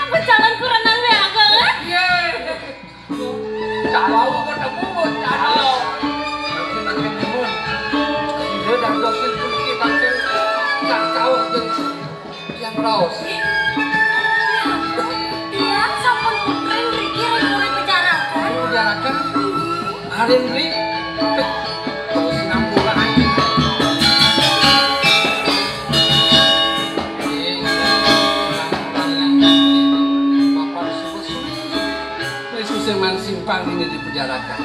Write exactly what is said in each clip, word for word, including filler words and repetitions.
Apa jalan kurenan ya, Kang? Iya. Bau ketemu, bau calo. Nanti makin timun. Dia dah dosin kunci, makin tak tahu, yang raos. Iya, sampun putri mriki rikala pejarakan. Pejarakan? Hari ini. Terus nampuran. Bapak suka sulit. Wis, wis, man simpang ini dipejarakan.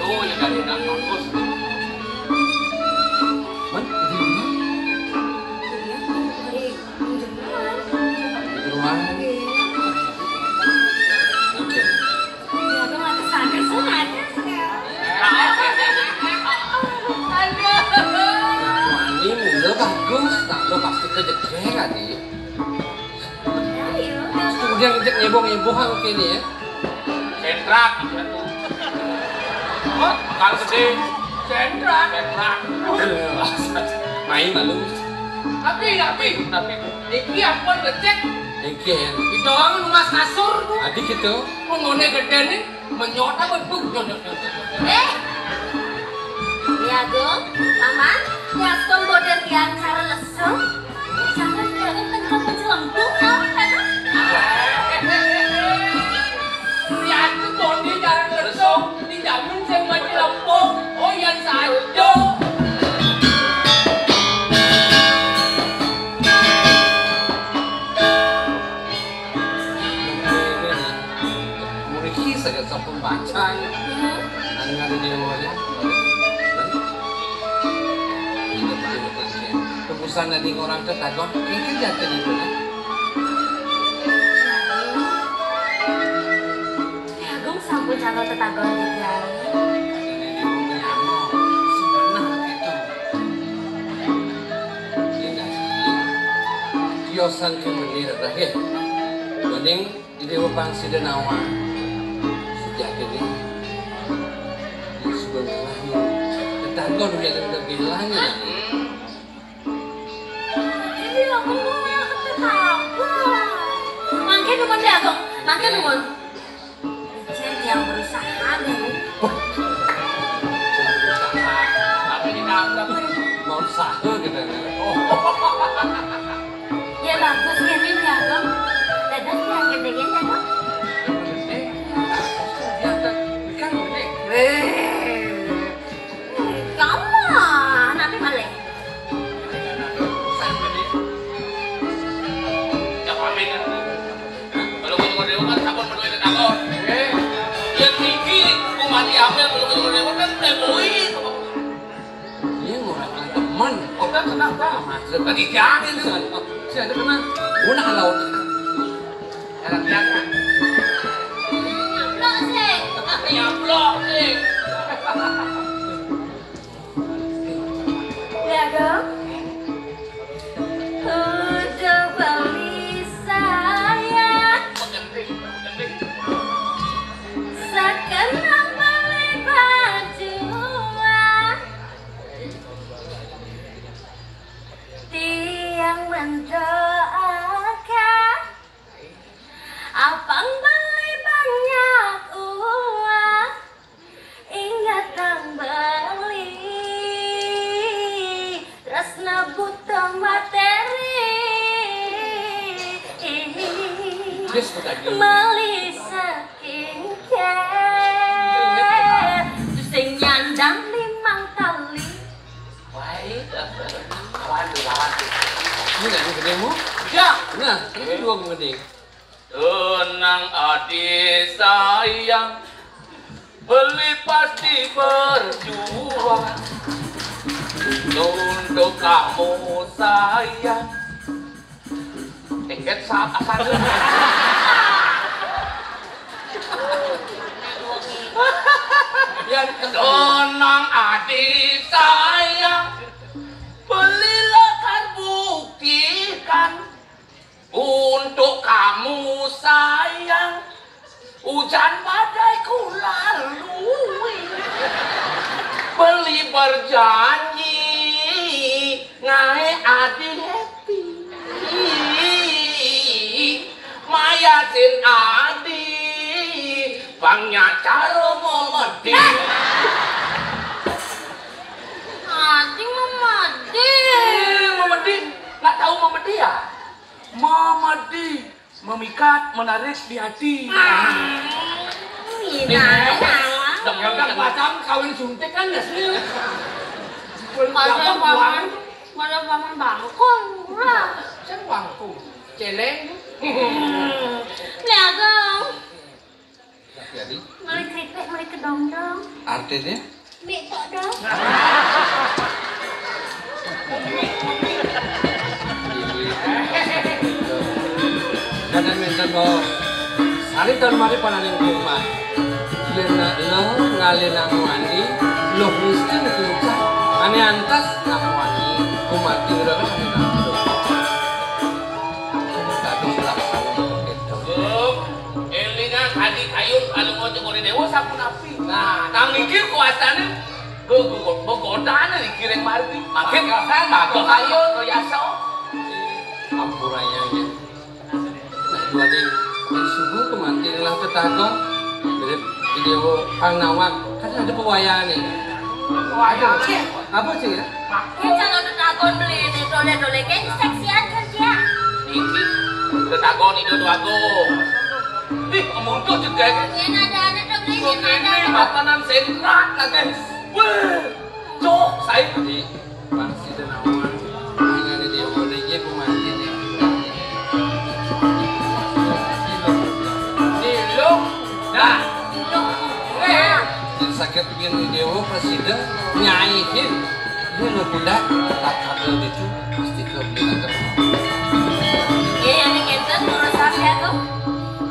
Oh, ya kan, enak, bagus. Man, ini dia. Iya, dari, dari rumah. Iya. Oke. Iya, tuh, mati sadar, tuh, ada. Aduh. Ini mula bagus, tak lo pasti kejegeng, Adi. Udah ngejek nyeboh-nyeboh aku kene ya. Sentrak. Hah? Kalau gede. Sentrak. Sentrak. Main malu. Tapi, tapi, tapi, iki apa ngecek? Iki ya. Itu orang rumah kasur tuh. Tadi gitu. Ngomongnya gede nih. Menyot apa tuh? Nyot, nyot, nyot, nyot, nyot. Eh, Ni Agung, Paman, Ni Agung bodo tiang cara lesu. Jangan tiang kenceng mencelempung, tau, kan? Ni Agung bodo cara lesu, dijamin sing mencelempung. Oh, yang saja. Mriki saged sampun baca. Hmm. Nang ada di rumahnya. Tebusan dari orang tetagon, mungkin jatuh di mana? Agung sampun calon tetagon di Tiari. Ini di rumah nyamuk, sebenarnya itu. Iya, nggak sih? Tiosan ke menir, dah, ya. Mending di Dewa Pangsida Nawa. Sejak ini, ya, sudah lahir. Tetangga udah ada bilang, ya. Ini aku mau tetangga. Mangke nuwun, ya, Kong. Mangke nuwun. Jen yang berusaha, deh. Tapi kita mau usaha kita. Oh. Ya, bagus, ya, Nin, ya, Kong. Dados yang gedhe, ya, Kong. Eh, kamu, nanti balik. Kalau mau dewa kan sampun menuhi tetanggor. Yang iki, kuman diambil, kalau mau dewa kan playboy. Iya, ngurang temen. Kok kan kenapa? Lagi jamin, kan? Si ada kenal. Guna kalau. Anak biasa. Blok sih. Ya, blok sih. Ya, dong. Udah beli saya. Sekenang beli baju. Tiang mendoakan. Abang beli banyak uang, ingat Bang beli, tresna butuh materi. Yes, Bang Haji. Beli skincare, sing nyandang limang tali. Baik. Lawan tuh, lawan tuh. Ini nggak nih gedemu? Ya. Nah, ini dua gedeng. Tenang, adik sayang, beli pasti Berjuang untuk kamu sayang. Tiket saat asal. Ya, tenang adik sayang. Belilah karbuktikan untuk kamu sayang. Hujan badai ku lalui. Beli berjanji ngae adi happy. Mayasin adi bangnya caro memedi. Adi memedi. Eh, memedi. Nggak tahu memedi ya? Memedi. Memikat, menarik di hati. Ini dong, pasang kawin suntik kan nggak sih? Pasang paman, pasang paman bangkong, lah. Saya bangkong, celeng. Lihat dong. Jadi, meli keripik, meli kedondong. Artinya? Mik tok dong. Kadang minta bawa. Hari tahun mari pada ning rumah. Yen nak lo ngalih nang wani, lo miskin kincah. Ane antas nang wani, kumati ora kan ane nang lo. Kadung laksana gitu. Elingan adi kayun kalau ngocok ore dewa sapunapi. Nah, nang iki kuasane go-, go-, go-, gogodane iki ring margi. Makin bagus ayo to yaso. Ampura ya. Nah, dua ding. Yang subuh kemanti lah tetakon. Mirip video Panawang. Kan ada pewayangan nih. Pewayangan. Apa sih ya? Kae calon tetakon beli ini dole-dole kae seksian kerja. Iki tetakon itu tuh aku. Ih, mundur juga kan. Yen ada-ada to beli. Kok ini makanan sentrat lagi. Wah, cok, saya di Pak Sida Nawang. Ini dia boleh ya pemantin ya. Di lo, dah. Lo, eh. Jadi sakit begini dewa presiden nyaihin. Ini lo budak, tak kabel gitu, pasti ke budak. Eh, ini ngenten urusan ya tuh.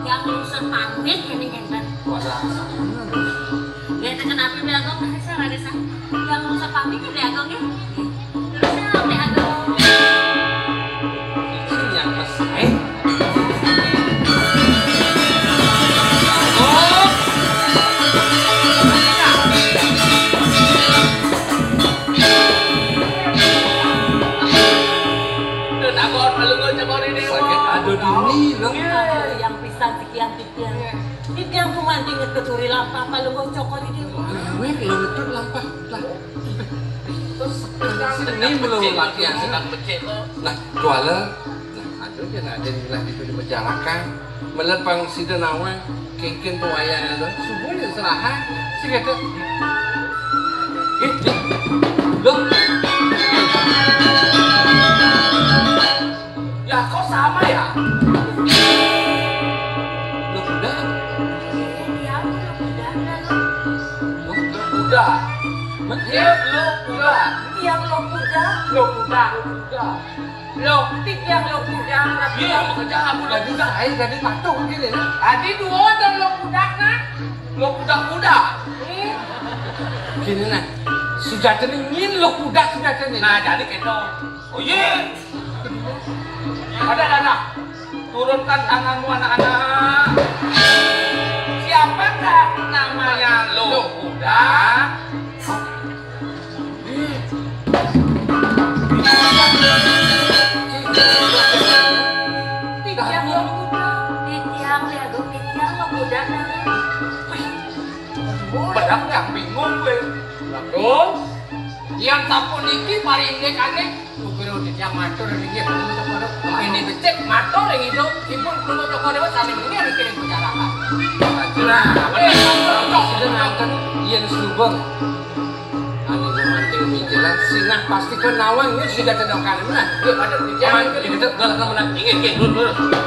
Yang urusan pamit ini ngenten. Wala. Ya, itu kenapa beli agong? Saya rada sah. Yang urusan pamit ya beli agong ya. Terus ya beli agong. Itu yang mesai. Sakit ada di ini loh. Yang pisan sekian pikiran. Di tiang kumanti ngetuturi lampah kalau nggak cokor ini. Weh, kalau ngetut lampah lah. Terus ini belum latihan sedang becek. Nah, jualan. Nah, aduh, dia nggak ada yang bilang itu di masyarakat. Melihat Bang Sida Nawang, kengken tuh wayangnya tuh. Subuh dia serahan, si kata, eh, eh, loh. Ya, kok sama ya? Loh, udah. Iya, udah, udah, udah. Loh, udah. Iya, lo udah. Iya, lo udah. Lo udah. Lo udah. Lo, tiga lo udah. Iya, lo kerja apa lo udah? Ayo, jadi patuh gini, ya. Tadi dua ada lo udah, kan? Lo udah, udah. Gini, nah. Sudah teringin lo udah, sudah teringin. Nah, jadi gitu. Oh, iya. Ada, ada. Turunkan tanganmu, anak-anak. Siapakah namanya lo udah? Titiang lo udah. Titiang, ya, Gung. Titiang lo udah. Padahal yang bingung gue. Lah, Gung. Yang sampun iki paringgih kane Gubernur Desa matur niki, ini becik matur yang itu, ibu perlu toko dewa sambil ini yang kirim masyarakat. Nah, apa nih? Sudah nonton Yen Subeng. Anu romantik mikiran sinah pasti ke nawang ini sudah tendokan. Nah, yuk ada bicara. Ini kita telah menang. Ingin, ingin, dulu, dulu.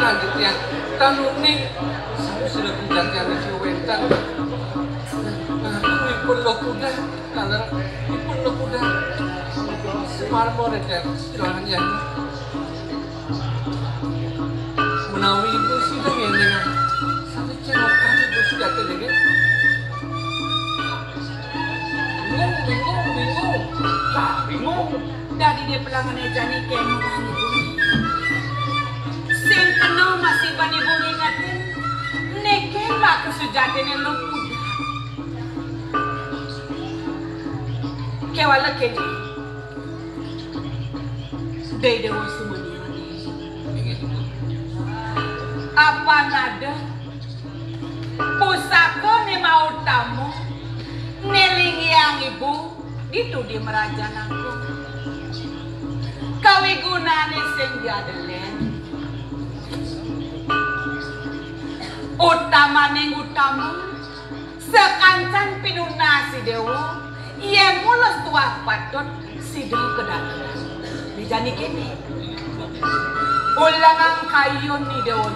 Titiang tanuning sami sida pun titiang wis wénten. Ipun Loh Kuda, taler ipun Loh Kuda. Semar moreter, silahkan ya. Menawi ibu sida ngéné, sami cengokan ibu sida téh nggih. Bingung, bingung, bingung. Kak, bingung. Dadi dé pelangene jani kén, Ibu. Sing kena masih ban Ibu ngingetin, né kén maka sujatiné Loh Kuda. Kéwala kéné. Dai Déwa sumaniané. Apa nada pusaka né mautama né linggiang Ibu ditu di Merajan Agung. Kawigunané sing diadelén. Utamaning utama, sakancan pinunas Déwa, yén mulus tuah patut sida kedaton. Dijani kéné. Ulangang kayun Déwa.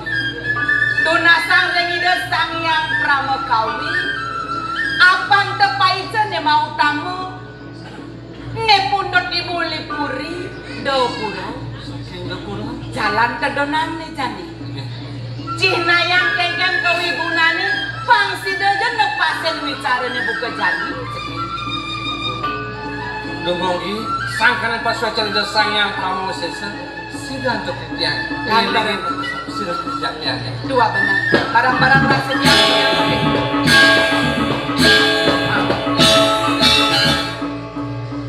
Tunasang ring Ida Sang Hyang Pramakawi, apang tepaica né mautama, né pundut di Mulipuri, Dapura. Saking Dapura. Jalan tedonan né jani. Nggih. Cihnayang kéngkén kawigunané, pang sida ja nepasin wicarané buka jani. Dumogi sangkaning pasuécan Ida Sang Hyang Parama Wisésa, sida antuk titiang. Lantaran sida titiang. Dua benar. Barang-barang rasa tiang.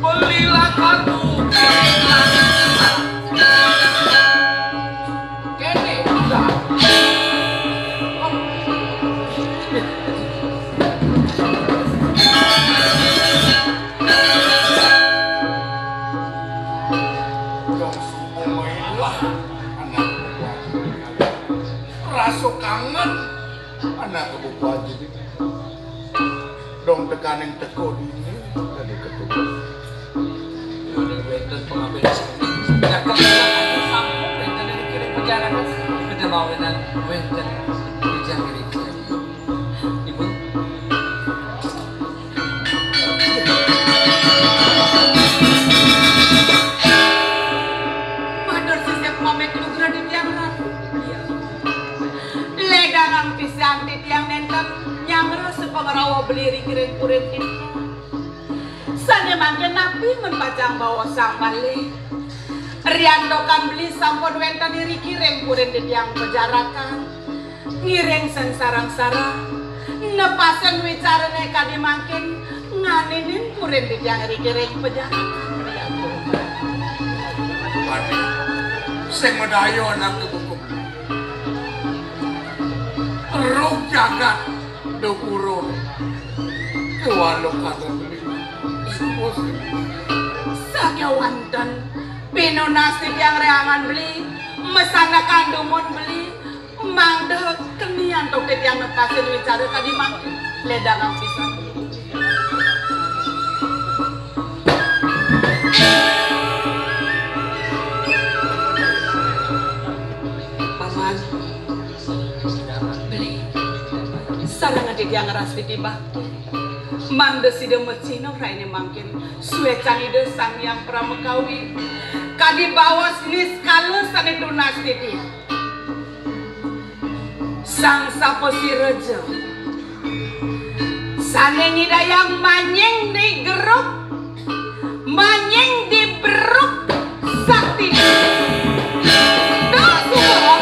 Belilah kartu. Kéné, udah. Dong sumailah anak buah. Rasa kangen anak buah. Dong tekaning teka dini dadi ketugas. Wénten pangabén sami. Jagat sampun wénten ring kiring pejarakan. Kedé mawinan wénten pejarakan. Ibu. Matur sisip pamit lugra di tiang ratu. Ledangang pisan titiang nénten nyanggra sapangrauh beli ring kiring purin titiang. Sané mangkin napi men pacang baosang malih. Riantukan beli sampun wénten iriki ring purin titiang pejarakan. Ngiring sing sareng-sareng. Nepasin wicarané kadi mangkin nganinin purin titiang iriki ring pejarakan. Adi, sing madaya anak buku. Roh jagat Dapura. Kéwala kadén beli. Sakéwanten pinunas titiang réangan beli, masandekan dumun beli, mangda keni antuk titiang nepasin wicara kadi mangkin. Ledangang pisan. Paman, beli. Sareng titiang ngrastiti bakti. Mangda sida macina rainé mangkin suécan Ida Sang Hyang Pramakawi. Kadi baos niskala sané tunas titiang. Sang sapa sira ja sané nyidayang manying di geruk, manying di beruk sakti. Dah subuh.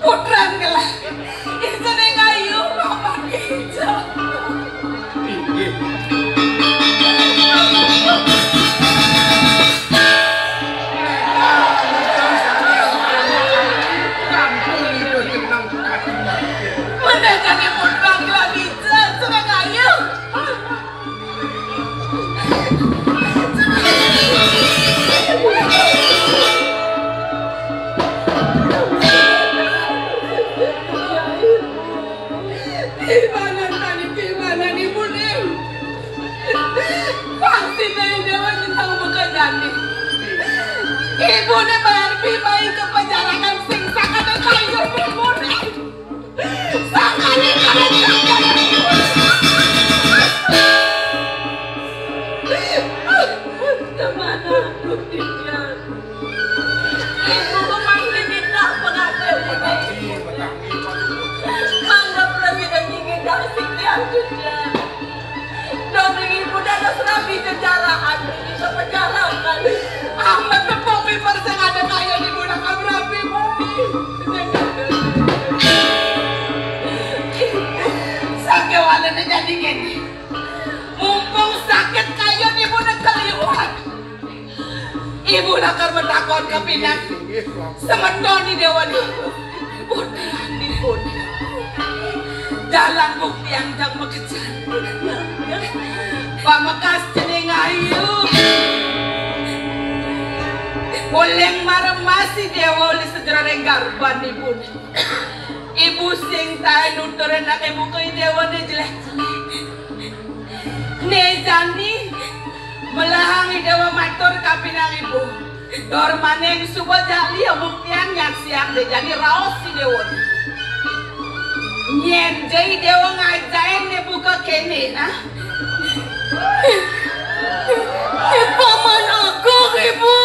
Putran gelah. Ijo ning ayu, paman ijo. Inggih. Meneh jane putran gelah ijo, ijo ning ayu. Pimanan tani, pimanan ibune. Pasti dari dewa kita bukan jani. Ibune bayar pimanan ke penjarangan sing sakane kayu ibune. Sakane kayu. Kemana aduh Dinda? Ibu memanggil kita pengantin ini. Mangga presiden gigi dah sekian Dinda. Dong ibu dados rabi jejarahan, iso pejarahan. Amat tepung piper sing ada kaya di budak rabi, Bang. Sakewanane jadi kene. Mumpung sakit kaya di budak keliwat. Ibu lakar matakon kapining semeton i dewa niku. Putrandipun. Dalang buktiang dang makejan. Pamekas cening ayu. Uling maremasi dewa olih sejerone garbanipun. Ibu sing tae nuturin anak ibu ke dewane jelek-jelek. Ne jani melahang i dewa matur kapining ibu. Dor maning suba jali buktian nyaksian de jani raos i dewa. Nyen jai dewa ngajain ibu ke kene, nah. Paman Agung, Ibu.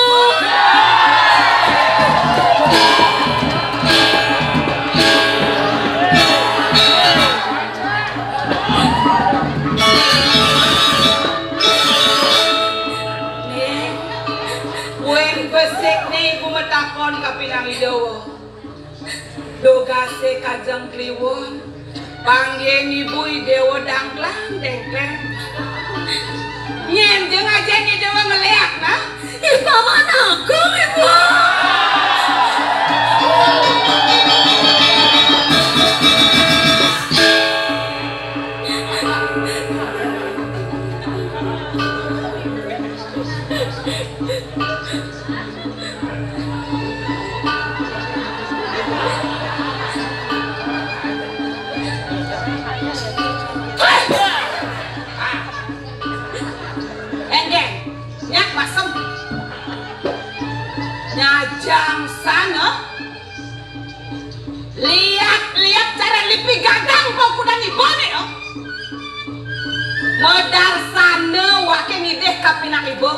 Ning, wong besik ne ibu matakon kapining i dewa. Dogase kajeng kliwon, panggen ibu i dewa dangklang dengkleng. Nyen jeng ajen i dewa ngeleak, nah. Ih, Paman Agung, Ibu. Endeng, nyak basem. Nyajang sana. Liat-liat cara lipi gagang pokudang ibone, oh. Modar sana wake ngidih kapining ibu.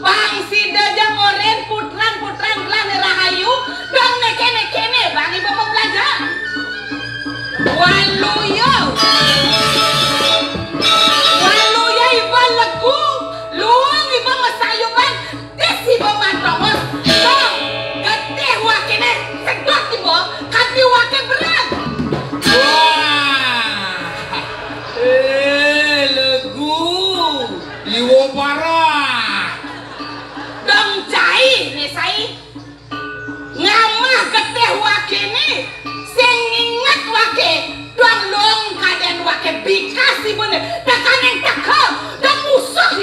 Pang sida ja ngoren putran-putran gelahne rahayu, dong nekene-kene bang iba pembelajar. Waluya. Waluya iba legu, luung iba masayuban, tis iba mantongos. Dong, getih wakene, sedot iba, kanti wake berag. Wah. Eh, legu. Iwa parah. Dong cai, ne sai. Ngamah getih wakene, sing nginget wake, dong long kaden wake bikas ibune, tekaning teka, dong musuh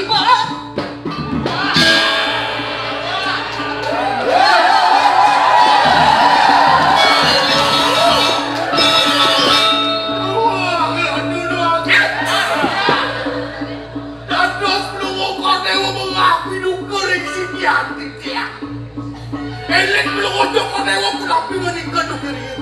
Yan titiang. Eling belum ojo kok dewa punapi menika dukiri.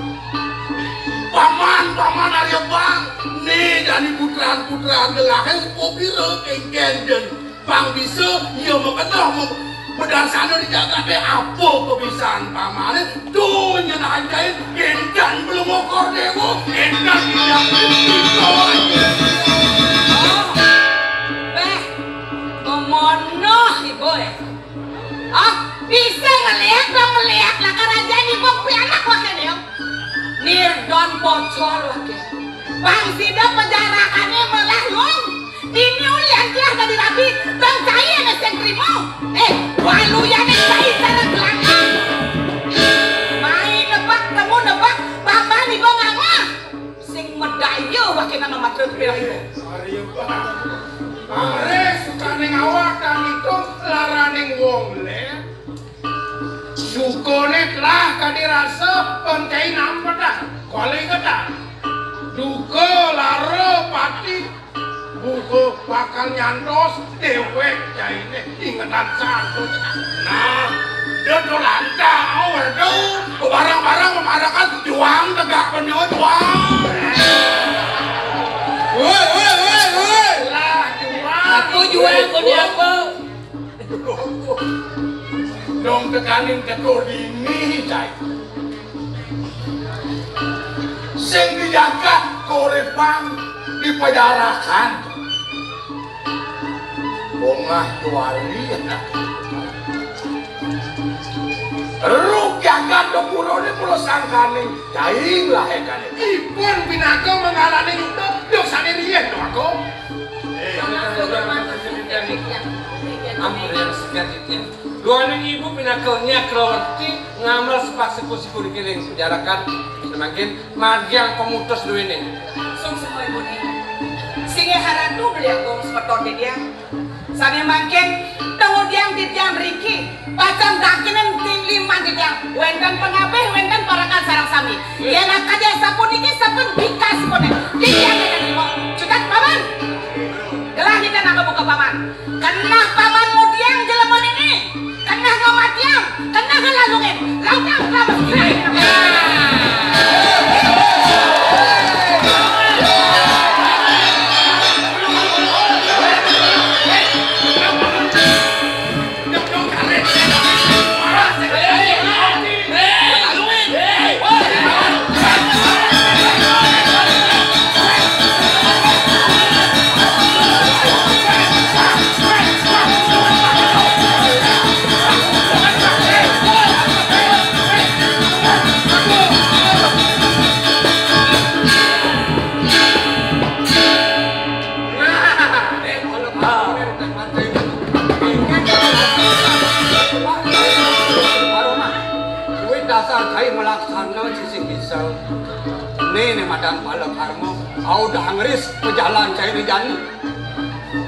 Paman, paman Arya Bang. Nih jani puteran-puteran gelahe upo pira kengken den. Pang bisa iya makedah mem-, bedarsana di jagate apa kebisan pamane. Duh nyen ajaib kengken belum okor dewa. Kengken tidak kita aja. Beh, memonoh ibu eh. Ah, bisa ngeliat dong, ngeliat lah kerajaan ibu kuwi anak wakil ya. Nirdon pocol wakil. Bang sida pejarakane melah luang. Dini ulian telah tadi rapi, bang cai ana sing trimo. Eh, walu ya nek cai cara gelanggang. Mai nebak temu nebak, paman ibu ngamah. Sing medaya wakil nama matra kepira ibu. Are sukaning awak dan itung laraning wong le. Sukone telah kadi rasa pengkei nampetan. Kali ketan. Duka lara pati buka bakal nyantos dewek jaine ingetan satu. Nah, dia tuh lantang, oh, waduh, barang-barang memarakan juang tegak penyuh juang. Woi, woi, woi, woi. Lah, juang. Aku juang, aku ni apa? Dong tekaning teko dini, cai. Sing dijaga korepan dipajarakan. Bongah tuari. Ruk jagat do purone mula sangkaning cai lahekane. Ipun pinaka mangalaning yuda, dosane riyen to aku. Ampun yang sekian titian. Duaning ibu pinaka nyak kelawati ngamel sepak siku-siku dikiring penjarakan. Semakin margiang pemutus duene. Sungsung ibu ni. Singgih haratu beli agung semeton titian. Sami mangkin, temu tiang titian riki. Pacang dakinen tim liman titian. Wenten pengabeh, wenten parakan sarang sami. Yen akadi sapuniki sampun bikas pune. Titian nek limo. Cutat paman. Gelah titian angka buka paman. Kenah paman mudiang jelema nini. Kenah ngamatiang. Kenah ngelalungin. Lautang selamat. Nah, eh, kalau kau ni datang mati. Kuwi dasar kai melaksana sising misal. Ni, ni madang pala karma. Au dah ngris pejalan cai ni jani.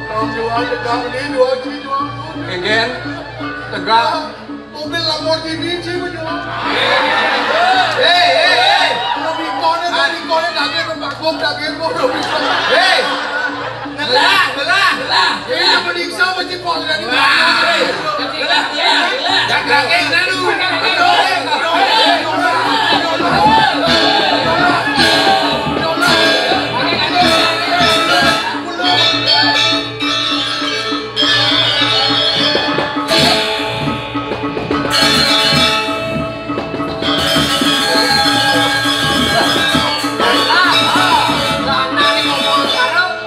Kau jual tegak ni, dua juta. Kenggen, tegak. Mobil Lamborghini sih, Bu, jual. Hei, hei, hei. Rubicon, Rubicon, daging, Rubicon, daging, Bu, Rubicon. Hei. Gelah, gelah, gelah. Ini menyiksa, mencipok, dan ini. Gelah, gelah, gelah. Daging, daging, daging.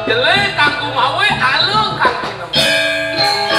Jelek kanggo mawe, alung kanggo nemu.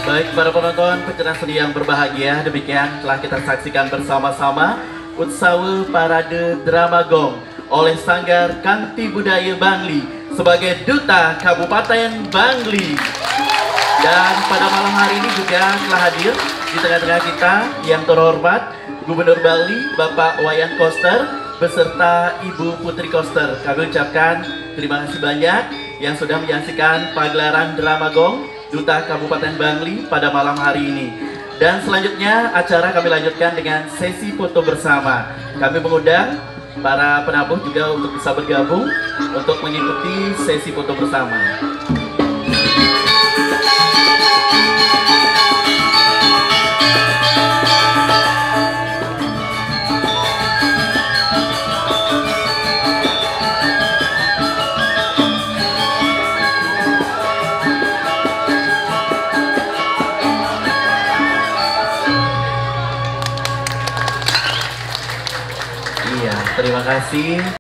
Baik, para penonton pencerah seni yang berbahagia, demikian telah kita saksikan bersama-sama Utsawa Parade Drama Gong oleh Sanggar Kanti Budaya Bangli sebagai Duta Kabupaten Bangli. Dan pada malam hari ini juga telah hadir di tengah-tengah kita yang terhormat Gubernur Bali, Bapak Wayan Koster, beserta Ibu Putri Koster. Kami ucapkan terima kasih banyak yang sudah menyaksikan pagelaran drama Gong Duta Kabupaten Bangli pada malam hari ini. Dan selanjutnya acara kami lanjutkan dengan sesi foto bersama. Kami mengundang para penabuh juga untuk bisa bergabung untuk mengikuti sesi foto bersama. Iya, terima kasih.